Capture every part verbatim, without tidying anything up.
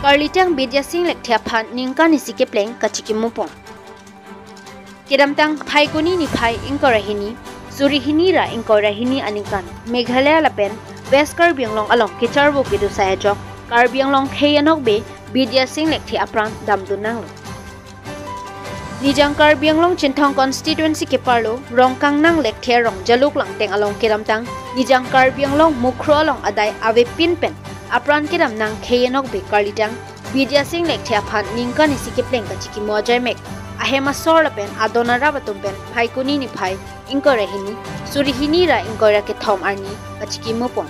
Karlitang Bidya Sing Lekthe aphan ningkan isi kepleng kachikimo pon. Kedamtang Phaikuni niphai ingkoi ra hini, suri hini ra ingkoi ra hini aningkan Meghalaya lapen West Karbi Anglong along kecharvo kedo sai ajok Karbi Anglong khei anokbe Bidya Sing Lekthe apran damdun nanglo. Nijang Karbi Anglong Chinthong constituency keparlo Rongkangnang Lekthe arong Jaluk Langteng along kedamtang Nijang Karbi Anglong Mukhro along adai avepin pen apran kedam nang khei anokbe Karlitang Bidya Sing Lekthe aphan ningkan isi kepleng kachikimo ajaimek ahem asor lapen adon arap atum pen Phaikuni niphai ingkoi ra hini, suri hini ra ingkoi ra kethom arni kachikimo pon.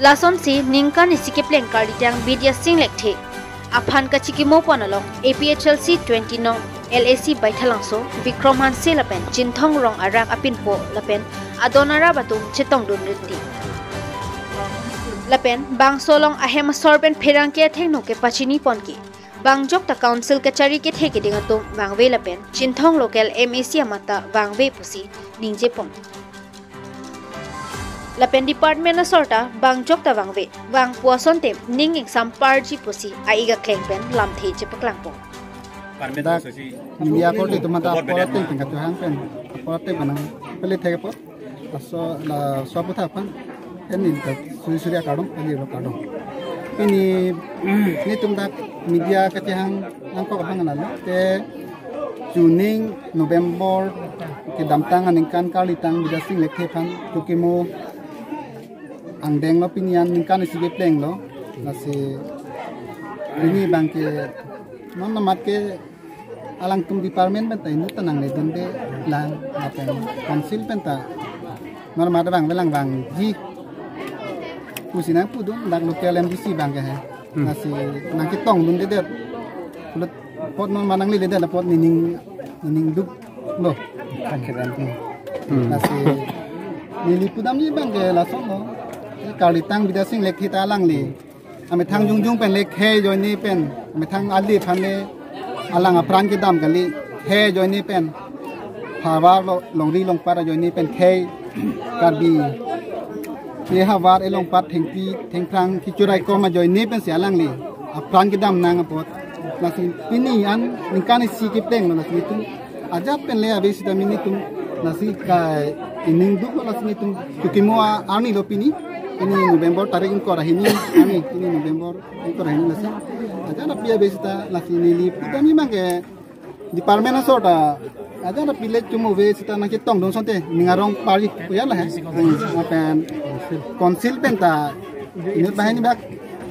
Lasonsi ningkan isi kepleng Karlitang Bidya Sing Lekthe aphan kachikimo pon along A P H L C twenty nong L A C Baithalangso, Bikram Hanse lapen Chinthong Rong arak apinpo lapen adon arap atum chetongdun rinti. Lapen bangso along ahem asor pen pherangke athengno kepachini pon ke bangjok ta council kachari kethe keding atum vangve lapen Chinthong local M A C amat ta vangve pusi ningje pon. Lapen department asor ta bangjok ta vangve, vangpo asonte ning ingsam parji pusi a-ik akleng pen lamthe chepaklang pon. Dak media korte atum ta apor ateng pen kachehang pen, apor ateng pen nang pele thek apor. Laso, laso aputhak aphan, en neli ta suri suri akardom, en neli lo kardom. Pini netum dak media kachehang nangkok abang lalo, te chuning November kedamtang aningkan Karlitang Bidya Sing Lekthe aphan chikimo angdeng lo, pini an ningkan isi kepleng lo. Lasi pini abang ke non namat ke alangtum department pen ta inut ta nangledunde lang, lapen council pen ta non namat vangve lang vangji pusi nangpudun dak local M D C abang ke he. Hmm. Lasi nangketongdundedet. Pulut apot non ma nangleledet apot nening, nening duk lo. Hmm. Lasi neli pudamji abang ke lason lo. Karlitang Bidya Sing Lekthe ta alangli amethang jongjong pen le khei ajoine pen, amethang ali aphan le alang apran kedam kali, khei ajoine pen havar lo, longri longpat ajoine pen khei, Karbi ke havar elongpat thengpi thengphrang kechorai kom ajoine pensi alangli apran kedam nang apot. Lasi pini an ningkan isi kepleng lo, lasi netum ajat pen le ave sita pini netum lasi ka ining duk lo, lasi netum chikimo arni lo pini. Pini November tarik ingkoi ra hini arni, pini November ingkoi ra hini lasi. Ajat api ave sita lasi neli pudam abang ke department asor ta ajat api le chumuve sita nangchetongdun asonte ning arong pari pu ya la he. Hmm, lapen council pen ta inut banghini bak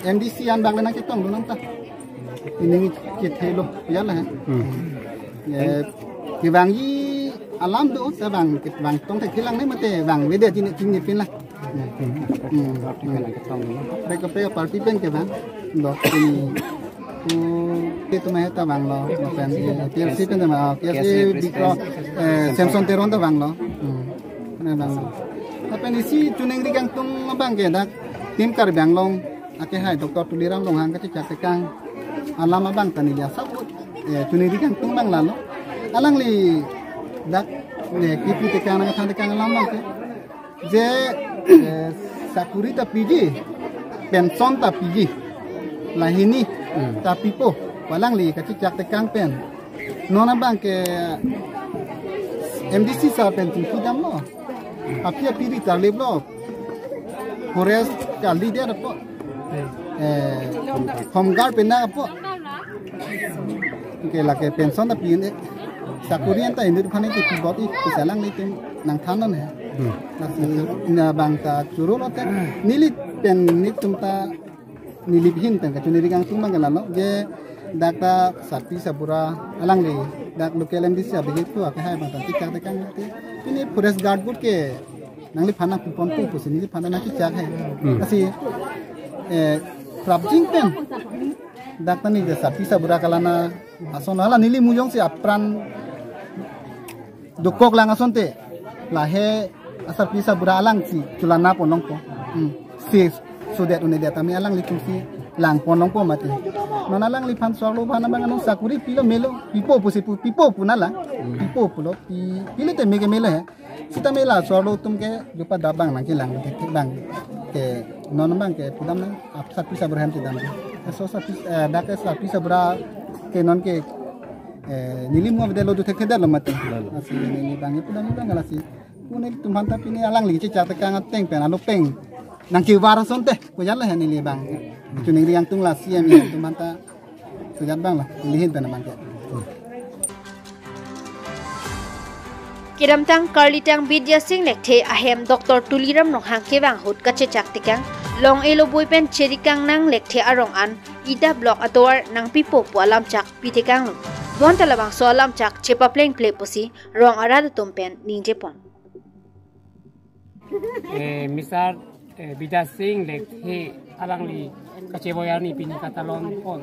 M D C an bak le nangchetongdun nang ta. Ining kethelo ya la he. Hmm. Ya, kevangji alam do, ta vang, vangtong thekthelang ne mate vangvedet chini chini pin la. Hmm. Hmm. Bek ke party pen kevang. Lo pini. Ku, ke tumai ta vanglo, lapen, eh, T L C pen ta vang, T L C Bikram, eh, Samson Teron ta vanglo. Hmm. Ne vanglo. Lapen isi chuning ri kangtung abang ke dak Team Karbi Anglong akehai Doctor Tuliram Ronghang kachechak tekang alam abang ta neli asap, eh, chuning ri kangtung abang lalo. Alangli dak, eh, kipu tekang nangkethan tekang alam abang ke je, eh, sakuri ta piji, pension ta piji, lahini, hmm, ta pipo, pu alangli kachechak tekang pen. Non abang ke M D C sir pen chingki damlo. Aphi aphi ri tarlip lo. Forest kali dia dapo. Eh, Home Guard pen na apo. Oke, lake pension ta pi ne. Sakuri anta inut aphan ke pibot i, pusi alanglitum nangthan non he. Hmm. Lasi na abang ta choro lote. Neli pen netum ta neli bihin pen kachuniri kangtung abang ke lalo. Je dak ta Sarpi Sabura alangli. Dak local M D C abihit ko akehai abang ta chechak tekang te. Pini Forest Guard good ke nangliphan nangpiponpo pusi neliphan nangchechak he. Hmm. Lasi, eh, prapjin pen dak ta neli Sarpi Sabura kalana ason hala neli mujong si apran dokok lang asonte. Lahei Sarpi Sabura alang si chulana pon longpo. Hmm. Si sudet une dia tame alanglitum si lang pon longpo mati. Non alangliphan sorlo bana bang ano sakuri pilo melo pipo pusi pu, pipo pu nala. Hmm. Pipo pulo pi, pilote meke melo he. Sitame la sorlo atum ke jupa dap abang nangkelang ke bang ke non abang ke pudam nang ap Sarpi Sabura hem kedam. So sa pis, eh, dak sa pis abra ke non ke, eh, neli mo video lo do thekthedetlo mati. Lalo. Lasi neli bang, ipu dang bang lasi. Pune tum aphan ta pini alangli kechechak tekang ateng pen alo peng nangkevar asonte. Kujan la neli bang. Choningri angtung lasi ami tum aphan ta kujan bang la. Neli hin pen bang ke. Kedamtang Karlitang Bidya Sing Lekthe ahem Doctor Tuliram Ronghang kevang ahut kachechak tekang, long-e loboi pen cherikang nang lekthe arong an Ida Block atovar nangpipo pu alamchak pitekanglo. Bonta labangso alamchak chepaplengple pusi rong arat atum pen ningjepon. Eh, Mister, eh, Bidya Sing Lekthe alangli kachevoi arni pini katalon pon,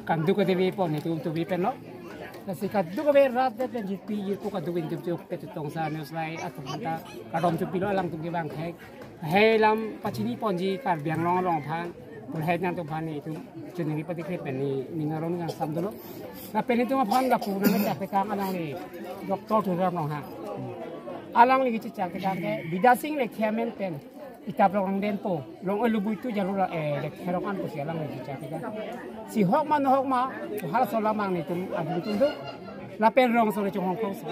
kangduk kadeve pon, netum tubi pen lo. Lasi kangduk kave rat det pen jirpi jirpo kangduk in tum chuk pet tong sa news lai atum ta kadom chupilo alangtum kevang thek. Hei lam pachini ponji Karbi Anglong along aphan, pulhei nangtum aphan netum choningri patikri pen ne ning arong nang sam dolo. Lapen netum aphan lapu nangchak tekang alangli Doctor Tuliram Ronghang. Alangli kechechak tekang ke Bidya Sing Lekthe amen pen Ida Block nangdengpo, long-e loboi tu jalur, eh, lekthe arong an pusi alangli kechechak tekang. Si hok ma no hok ma, halaso alam ang netum adung tum do. Lapen rongso le chonghong krongsi.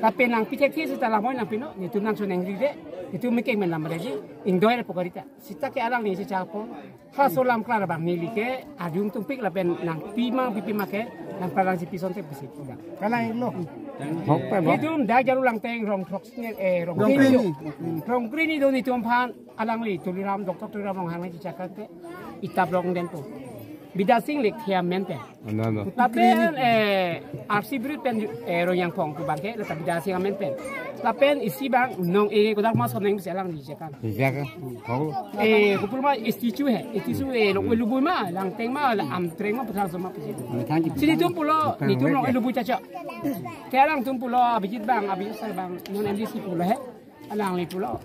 Lapen nangpi thekthe seta lamoi nangpino, netum nangchoningride, netum mekeng men lam reji, ingdoi le pokarita. Seta ke alangli kechechakpo. Halaso alam klar abang neli ke adung tungpik lapen nangpi ma pipi ma ke nang palang si pison te pusi pulang. Kalang lo. Hok pen lo. Netum dak Jaluklang teng rong throksi, eh, rong Rong kre ni. Rong kre ni do netum aphan alangli Tuliram, Doctor Tuliram Ronghang nangchechak ke Ida Block nangdengpo. Bidya Sing Lekthe amen pen. Ano, ano. Lapen, eh, R C Bridge pen, eh, Rongyangphong pu bang ke, lata Bidya Sing amen pen. Lapen isi bang nong e kodak ma soneng bisa alangli kechechak. Kechechak. Hok. Eh, kopilo ma statue he, statue, eh, long-e loboi ma, langteng ma, la Amtreng ma, Patharjong ma pusi. Thank you. Si netum pulo, netum long-e loboi chacha. Ke alangtum pulo, Abhijit bang, Abhijit sir bang, non M D C pulo he. Alangli pulo.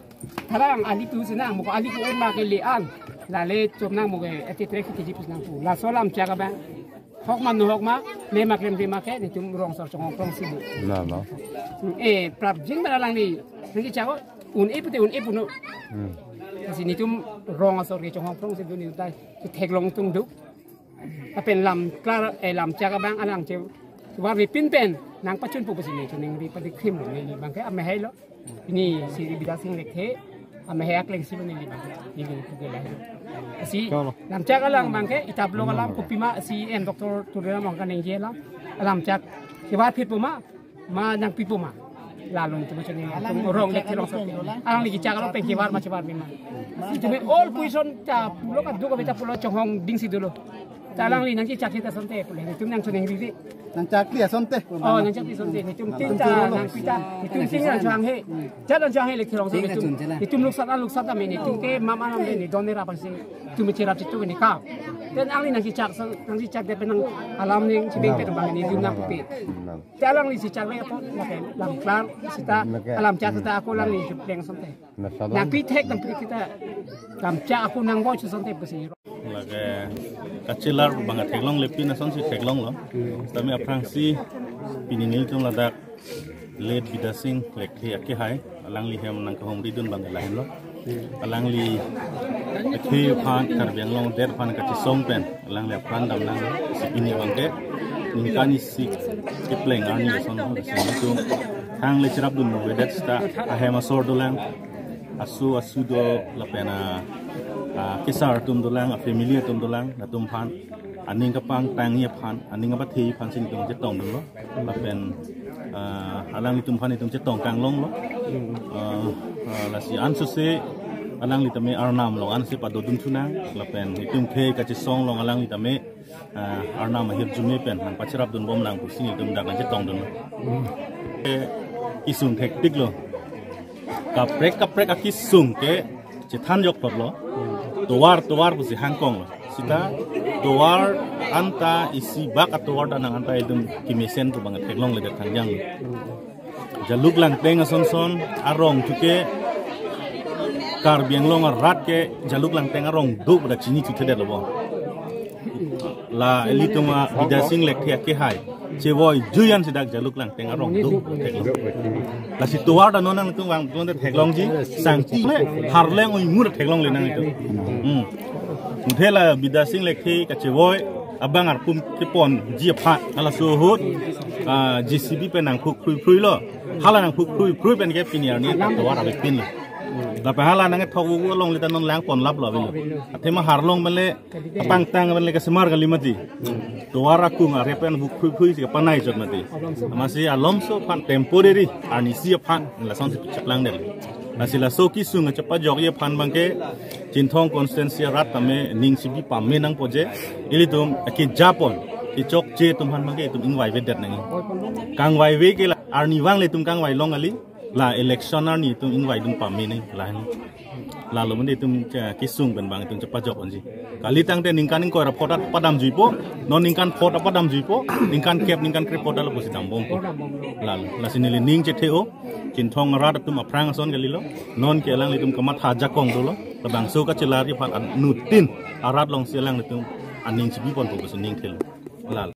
Tharang ali tu sinang, mo ko ali ko ma ke le an. Lale chom nang mo ke eti trek kiji pus nang pu. Laso alamchak abang. Hok ma no hok ma, le ma klemkle ma ke, netum rongso chonghong krongsi bu. Na, na. Eh, prapjin ma alangli. Nangkechak un-e pute un-e puno. Hmm. Lasi netum rongso ke chonghong krongsi bu netum ta theklong tung do. Lapen lam klar, eh, lamchak abang alang che. Warvi pin pen nangpachunpo pusi ne choningri padikhim ne bang ke amahai lo. Ini si Bidya Sing Lekthe amahai akleng si lo neli bang ke. Neli puke lahai. Si Cholo. Lamchak alam bang ke Ida Block alam kopima si M Doctor Tuliram Ronghang kaningje alam. Alamchak kevar phit pu ma, ma nangpipo ma. Lalo netum choningri. Alang rong lek kechak rong pen so. Dolang. Alangli kechak alo pen kevar ma chevar ma. Netum all position ta pulo kangduk kave ta pulo chonghong dingsi dolo. Ta alangli nangchechak seta asonte pule. Netum nangchoningride. Nangchakli asonte. Oh, nangchakli asonte. Netum tin ta nangpi ta. Netum tin nangchang he. Jat nangchang he lekthe rong so netum. Netum luksat an luksat amen netum ke mama nam de ne don ne rap si. Netum cherap chitu ne ka. Then alangli nangchechak so, nangchechak det pen nang alam ning chibeng pen bang netum nangpi. Te alangli chechak le apot, lake lam klar seta, alamchak seta ako alangli chupleng asonte. Nangpi thek nangpi kita lamchak ako nangvoi asonte pusi. Lake kachelar bang theklongle pin asonsi theklonglo. Tame aphrangsi pini nelitum ladak late Bidya Sing Lekthe akehai alangli hem nangkahumridun bang lahenlo. Alangli kethe aphan Karbi Anglong adet aphan kachesong pen alangli apran damnang si pini bang ke ningkan isi kepleng arni ason si netum thangle cherapdun avedet seta ahem asor dolang, asu asu do lapen a, a, kesar atum dolang, a family atum dolang, latum aphan aning kapangtangji aphan, aning kapatheji aphan si netum chetongdunlo. Lapen, ah, alanglitum aphan netum chetong kanglonglo. Ah, ah, lasi ansose alangli tame arnam along ansi padodun thunang. Lapen netum khei kachesong along alangli tame, ah, arnam ahirjume pen nangpacherapdun bomlang pusi netum dak nangchetongdunlo. Eh, kesung thektiklo. Kaprek kaprek akesung ke chethan jokpaplo. Tovar tovar pusi hangkonglo. Seta tovar anta isi bak atovar ta nang anta itum kemesen pu bang theklongledet thangjang. Jaluk Langteng ason son arong thuke Karbi Anglong arat ke Jaluk Langteng arong do pada chini chuthedet lo bo. La ilitum a Bidya Sing Lekthe akehai chevoi juiyan si dak Jaluk Langteng arong do theklong. Lasi tovar ta non nangtum vangthu theklongji, sangti le harleng oi mur theklongle nangtum. Hmm. Muthe la Bidya Sing Lekthe kachevoi abang arpum keponji aphan, halaso ahut, ah, J C B pen nangphuk phrui phrui lo. Hala nangphuk phrui phrui pen ke pini arni ta tovar avepin lo. Lapen hala nangkethok vo along le ta non langponlap lo avelo. Athema arlong pen le, apangtang pen le kasemar kali mati. Tovar akung arep pen phuk phrui phrui si kapanai chot mati. Amatsi alomso aphan temporary, arnisi aphan, lasonsi cheplang del. Lasi laso kesung chepajokji aphan abangke Chinthong constituency arat tame ning chibi pame nangpo je, ilitum kejapon, kechokche atum aphan abangke itum ingvai vedet nangji. Kangvaive ke la arnivang le itum kangvai long kali, la election arni itum ingvaidun pame nangji, lahen. Lalo mande itum che-, kesung pen abang itum chepajokponji. Kali tangte ningkan ingkoi ra phot ta padamjuipo, non ningkan phot ta padamjuipo, ningkan kep, ningkan krepho ta lapusi dambompo. Lalo, lasi neli ning chethe-o, Chinthong arat atum aphrang ason kalilo, non ke alanglitum kamatha ajakong dolo, labangso kachelarji aphan anuttin arat alongsi alanglitum aning chibiponpo pusi ning thelo. Lalo.